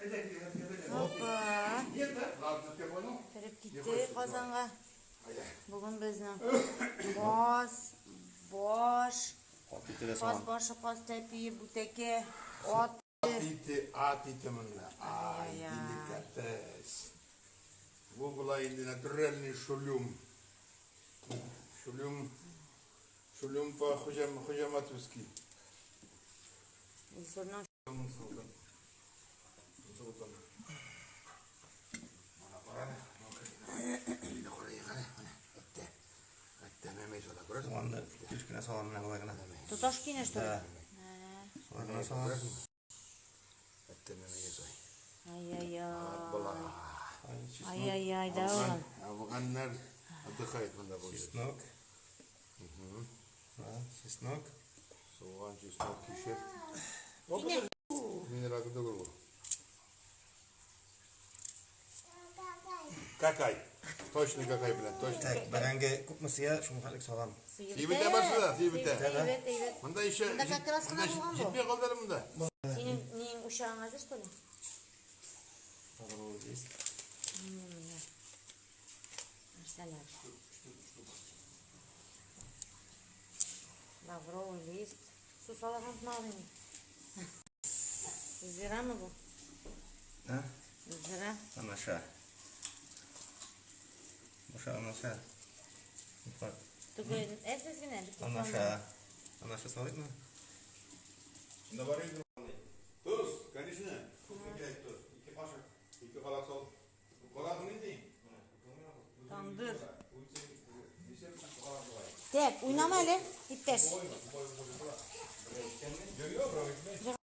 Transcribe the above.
Опа. Кереп китте Казанга. Бүген безнең баз, баш, каз башы, каз тәпие, бүтәкә, ат. Ите, ат ите монда. Ай, деликатес. Бу була инде натуральный шулюм. Шулюм, шулюм по хуҗам, хуҗаматовски. Илсурның Суганны килеш кенә салам менә болай гына. Тоташ кенә что ли? Да. Шулай гына салам. Ай-яй-яй. Ай-яй-яй, да ул. Афганнар отдыхает монда бу. Чеснок. Да, чеснок. Суган, чеснок, кишер. Минералка түгел бу. Какай. Точно какай белән, точно. Так, бәрәңге күпме сыя, шуның хәтлек салам. Сыеп бетә барсы да, сыеп бетә. Әйбәт, әйбәт. Монда еще Монда как раз кына булган бу. җитми калды әле монда. Синең нең учагың әзер, что ли? Лавровый лист. Менә. Нәрсәләр? Лавровый лист. Су салырга онытмагыз инде. Зирамы бу? А? Зира. Анаша. Аша, анаша. Бак, Түгел, әзсез генә. Бик күп анаша. Анаша салыйкмы? Монда бар инде. Тоз, конечно. Күпме кирәк тоз? Ике кашык. Ике калак сал. Калак нинди? Тандыр. Так, уйнама әле, иптәш.